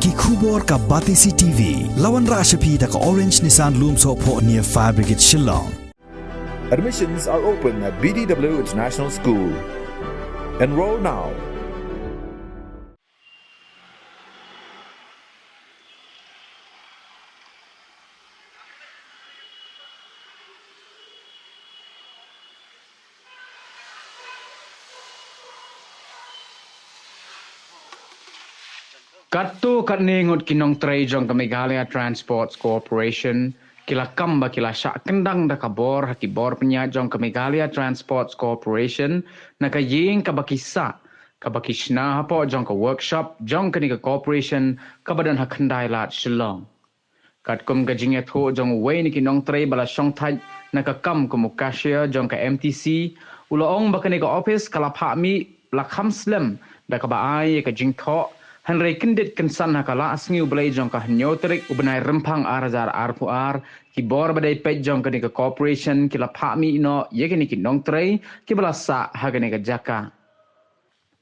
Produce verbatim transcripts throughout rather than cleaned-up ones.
Ki khubor ka Batesi T V. La wanrah sha phi da ka Orange Nissan Lumsohphoh near Fire Brigade Shillong. Admissions are open at B D W International School. Enroll now. Katto katne ngut ki nongtrei jong ka Meghalaya Transports Corporation ki la kam ba ki la shah kyndang da ka bor ha ki bor pynïaid jong ka Meghalaya Transports Corporation na ka ïing kaba ki sah, kaba ki shna hapoh jong ka workshop jong kane ka corporation kaba don ha Khyndai Lad Shillong. Katkum ka jingïathuh jong uwei na ki nongtrei ba la shongthait na ka kam kum u cashier jong ka M T C, u la ong ba kane ka office ka la phah mih la kham slem da kaba ai ïa ka jingthoh, hynrei kyndit kynsan ha ka Laisngi U Blei jong ka hynñiew tarik u bnai Rymphang ar hajar arphew ar, ki bor ba dei peit jong kane ka corporation ki la phah mih noh ïa kine ki nongtrei kiba la sah ha kane ka jaka.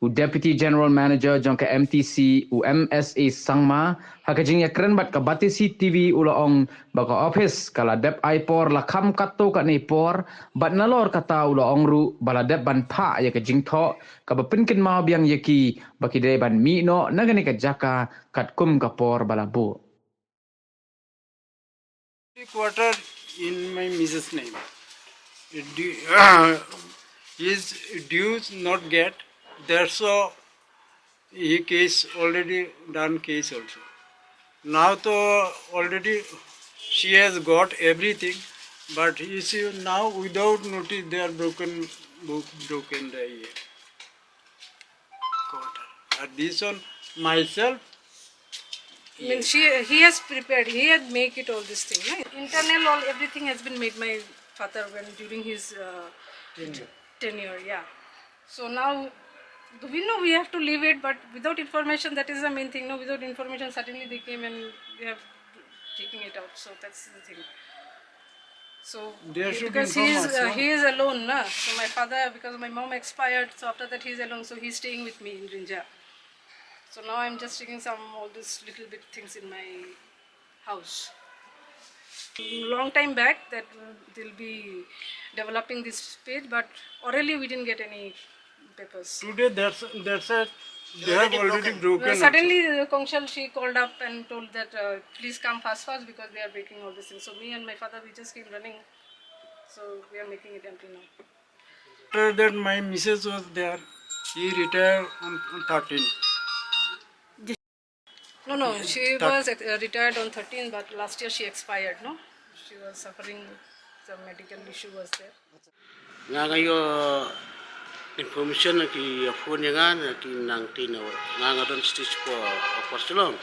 U Deputy General Manager jong ka M T C, u M S A Sangma, ha ka jingïakren bad ka Batesi T V u la ong ba ka office ka la dep ai por la kham katto katne por, bad nalor kata u la ong ruh ba la dep ban phah ïa ka jingthoh kaba pynkynmaw biang ïa ki ba ki dei ban mih noh na kane ka jaka katkum ka por ba la buh. Quarter in my missus name. It du- uh, his dues not get. That's all. He case already done case also. Now to already she has got everything, but you see now without notice they are broken, broken the year. Quarter. Addition myself. I mean, she he has prepared. He had make it all this thing. No? Internal all everything has been made my father when during his uh, tenure. Yeah. So now we know we have to leave it, but without information, that is the main thing. No, without information, suddenly they came and they have taken it out. So that's the thing. So There should because inform he is us, uh, no? He is alone, na. So my father, because my mom expired, so after that he is alone. So he's staying with me in Rinja. So now I'm just taking some all these little bit things in my house. Long time back that uh, they'll be developing this page, but orally we didn't get any papers. Today that's that's a they have already broken. Uh, suddenly, uh, Kongshal, she called up and told that uh, please come fast fast because they are breaking all these things. So me and my father, we just came running. So we are making it empty now. After that, my missus was there. She retired on, on thirteen. No, no, she was uh, retired on thirteen, but last year she expired, no? She was suffering some medical issue was there. Nga nga ïoh information ki phone ïa nga na ki nang tin, nga nga don stage four Upper Shillong.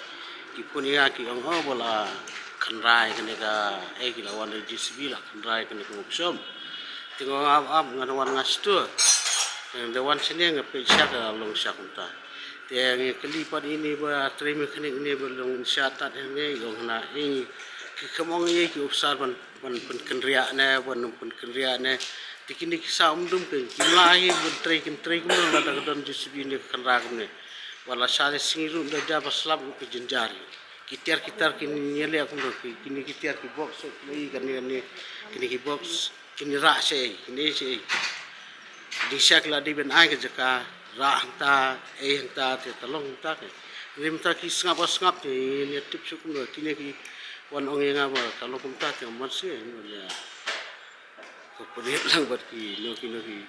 Ki phone ïa nga ki ong oh ba la kynrai kane ka, eh, ki la wan da J C B la kynrai kane ka workshop. Te nga ap ap nga wan nga stur. Nga da wan sini nga peit sha ka long sha kumta. Te nga kylli pat ine ba trei mechanic ne ba long sha tat ne ong na ing ki kham ong ïa ki officer ban ban pynkynriah ne ban pynkynriah ne. Te kine ki sa um dum ki mla hi ban trei kin trei kumno lada ka don J C B ne ka kynra kumne. Wat la sha sngi ruh da ja ba slap ruh ki jynjar. Ki tiar ki tar ki ïaleh kumno ki kine ki tiar ki box ki kane kane kine ki box. Kine rah sha ei, kine sha ei. Ding sha ki la dei ban ai ka jaka rah hangta, ei hangta te ta long hangta ke. Rim ta ki sngap ba sngap te ne tip shu kumno kine ki wan ong ïa nga ba ka long kumta te man shu ei ne. Ka pynïap lang bad ki no ki no ki.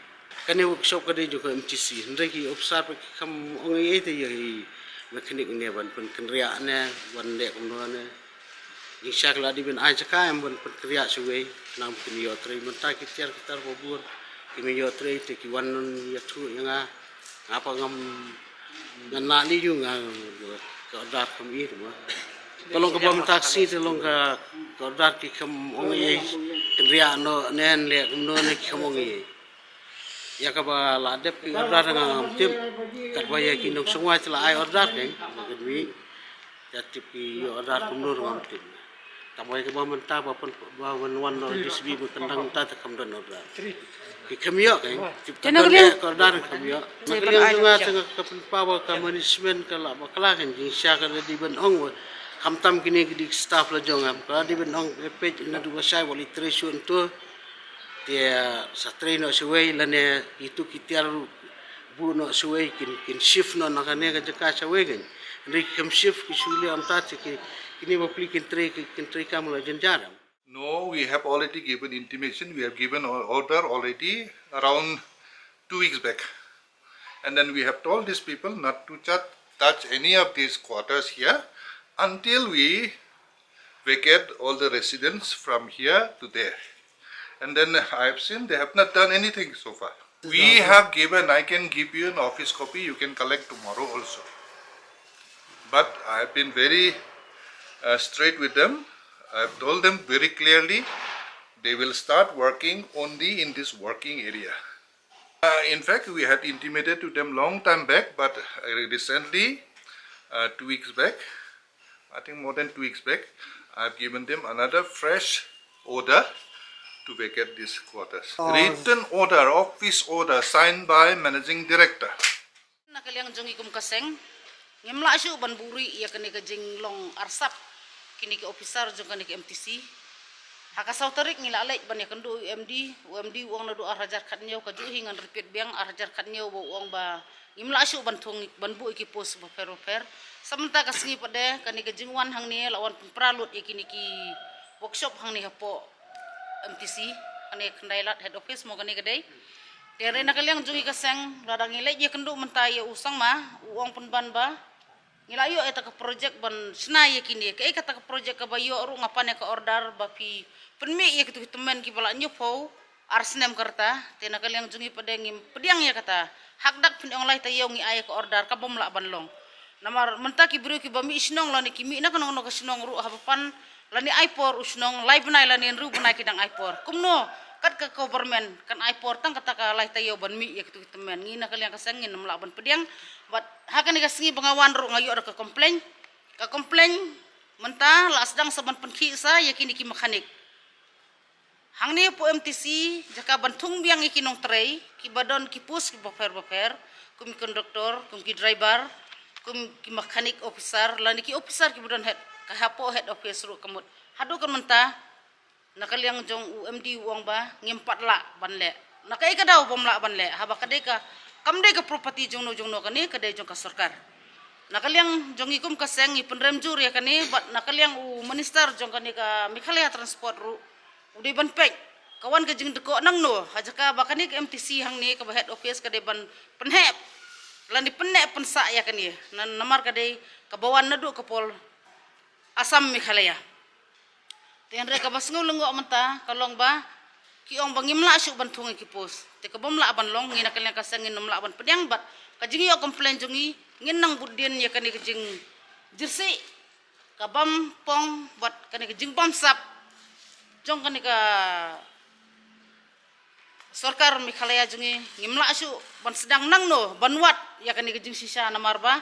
Kane workshop ka dei jong ka M T C hynrei ki officer ba ki kham ong ei ei te ïa ki mechanic ne ban pynkynriah ne ban leh kumno ne. Jingshisha ki la dei ban ai jaka em ban pynkynriah shuwei. Nang ba kin ïoh trei mynta ki tiar ki tar ba bun. Kim ïoh trei te ki wan ïathuh ïa nga. Nga pat ngam ngan lah leh ïa nga ka order kam ïa ma. Ka long kaba mynta ka sngi te long ka order ki kham ong ei ei kynriah noh ne leh kumno ne ki kham ong ei ei. Ïa kaba la dep ki order nga ngam tip. Katba ïa ki nongshong wai te la ai order ne ba kin mih. Ïa tip ki ïoh order kumno ruh ngam tip. Tangba ïa kaba mynta ba pyn ba wan wan noh J C B ba kyndang mynta te kam don order. Ki kham ïoh, kan? Te na ka liang, ka order kham ïoh. Na ka liang jong nga, tang ka pynpaw ba ka management ka la bakla, kan, jingshisha ka la dei ban ong ba khamtam kine ki dei ki staff la jong nga, ka la dei ban ong, eh, peit naduh ba shai wat leit trei shuh hangto. Te, ah, sa trei noh shawei, lane itu ki tiar buh noh shawei, kin, kin shift noh na kane ka jaka shawei, kan. Hynrei ki kham shift, ki shu leh kumta, te ki, kine bapli kin trei, kin trei kam la jynjar. No, we have already given intimation. We have given o-, order already around two weeks back. And then we have told these people not to touch, touch any of these quarters here until we vacate all the residents from here to there. And then I have seen they have not done anything so far. We have given, I can give you an office copy, you can collect tomorrow also. But I have been very, uh, straight with them. I have told them very clearly they will start working only in this working area. Uh, in fact, we had intimated to them long time back, but, uh, recently, uh, two weeks back, I think more than two weeks back, I've given them another fresh order to vacate these quarters. Oh. Written order, office order, signed by Managing Director. Na ka liang jong ngi kum ka seng, ngim lah shuh ban buhrieh ïa kane ka jinglong arsap kine ki officer jong kane ka M T C. Ha ka saw tarik ngi la leit ban ïakynduh ïa u M D, u M D u ong naduh ar hajar khathynñiew, ka juh hi ngan repeat biang, ar hajar khathynñiew ba u ong ba ngim lah shuh ban thung, ban buh ïa ki post bapher bapher. Sa mynta ka sngi pat de, kane ka jingwan hangne la wan pynpra lut ïa kine ki workshop hangne hapoh M T C, kane Khyndailad head office mo kane ka dei. Te hynrei na ka liang jong ngi ka seng, lada ngi leit ïakynduh mynta ïa u Sangma, u ong pynban ba ngi la ïoh ïa kata ka project ban shna ïa kine. Kaei kata ka project kaba ïoh ruh nga pan ïa ka order ba phi pynmih ïa kitu ki tymmen kiba la hynñiewphew ar snem ka rta. Te na ka liang jong ngi pat de ngim pdiang ïa kata. Hakdak phin ong lai taïew ngi ai ïa ka order, ka bym lah ban long. Namar mynta ki briew kiba mih shnong lane ki mih na kano kano ka shnong ruh, haba pan lane ai por u shnong, lai bnai lane hynriew bnai ki dang ai por. Kumno kat ka government kan ai por tang kata ka lai taïew ban mih ïa kitu ki tymmen? Ngi na ka liang ka seng ngin ym lah ban pdiang. Bad ha kane ka sngi ba nga wan ruh nga ïoh da ka complain. Ka complain mynta la sdang sa ban pynkhih sa ïa kine ki mechanic hangne hapoh M T C, jaka ban thung biang ïa ki nongtrei kiba don ki post kiba pher bapher, kum ki conductor, kum ki driver, kum ki mechanic officer lane ki officer kiba don head, ka hapoh head office ruh ka mut. Haduh ka mynta na ka liang jong u M D u ong ba ngim pat lah ban leh. Na kaei ka daw bym lah ban leh? Haba ka dei ka, kam dei ka property jongno jongno kane, ka dei jong ka sorkar. Na ka liang jong ngi kum ka seng ngi pynrem jur ïa kane, bad na ka liang u minister jong kane ka Meghalaya Transport ruh u dei ban peit ka wan ka jingdkoh nangno, ha jaka ba kane ka M T C hangne kaba head office ka dei ban pynheh lane pynneh pynsah ïa kane. Na, namar ka dei kaba wan naduh ka por Assam Meghalaya. Te hynrei kaba sngew lyngngoh mynta ka long ba ki ong ba ngim lah shuh ban thung ïa ki post. Te ka bym lah ban long, ngi na ka liang ka seng ngin ym lah ban pdiang. Bad ka jingïoh complain jong ngi, ngin nang bud dien ïa kane ka jingjyrsieh, ka bam pong bad kane ka jingbamsap jong kane ka sorkar Meghalaya jong ngi. Ngim lah shuh ban sdang nangno ban wad ïa kane ka jingshisha, namar ba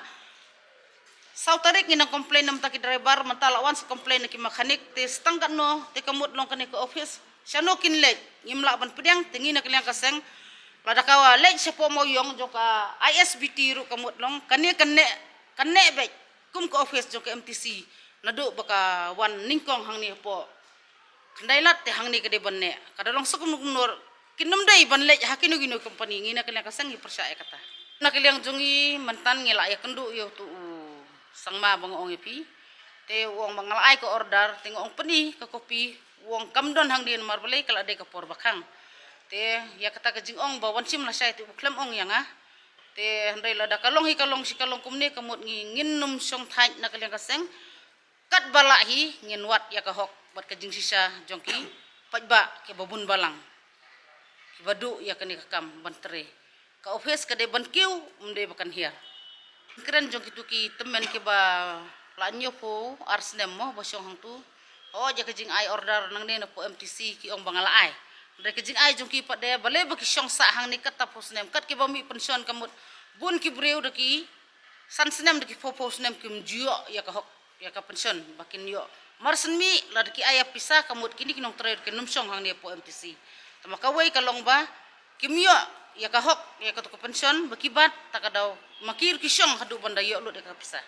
saw tarik ngi nang complain na bynta ki driver, mynta la wan sa complain na ki mechanic. Te sa tang katno te ka mut long kane ka office, shano kin leit? Ngim lah ban pdiang. Te ngi na ka liang ka seng, lada ka leit shapoh Mawiong jong ka I S B T ruh ka mut long kane kan neh, kan neh beit kum ka office jong ka M T C naduh ba ka wan nyngkong hangne hapoh Khyndailad, te hangne ka dei ban neh. Ka da long sa kumno kumno ruh kin ym dei ban leit ha kino kino company. Ngi na ka liang ka seng ngi pyrshah ïa kata. Na ka liang jong ngi mynta ngi la ïakynduh ïa utu u Sangma ba nga ong ïa phi. Te u ong ba nga la ai ka order, te nga ong pyni ka copy, u ong kam don hangne namar balei, ka la dei ka por ba khang. Te ïa kata ka jingong ba wan shim lashai te u khlem ong ïa nga. Te hynrei lada ka long hi ka long shi ka long kumne, ka mut ngi ngin ym shong thait na ka liang ka seng. Katba lah hi ngin wad ïa ka hok bad ka jingshisha jong ki paidbah kiba bun balang, kiba duh ïa kane ka kam ban trei. Ka office ka dei ban kiew, ym dei ba kan hiar. Kren jong kitu ki tymmen kiba la hynñiewphew ar snem mo ba shong hangtu, hooid ïa ka jingai order nangne napoh M T C ki ong ba nga la ai. Hynrei ka jingai jong ki pat de, balei ba ki shong sah hangne katto phew snem? Kat kiba mih pension ka mut bun ki briew da ki san snem da ki phew phew snem kim ju ïoh ïa ka hok, ïa ka pension ba kin ïoh. Mar shen mih lada ki ai ïa pisa ka mut kine ki nongtrei kin ym shong hangne hapoh M T C. Te ma kawei ka long ba Kim ïoh ïa ka hok ïa ka tu ka pension ba ki bat ta ka daw, ma ki ruh ki shong haduh ban da ïoh lut ïa ka pisa.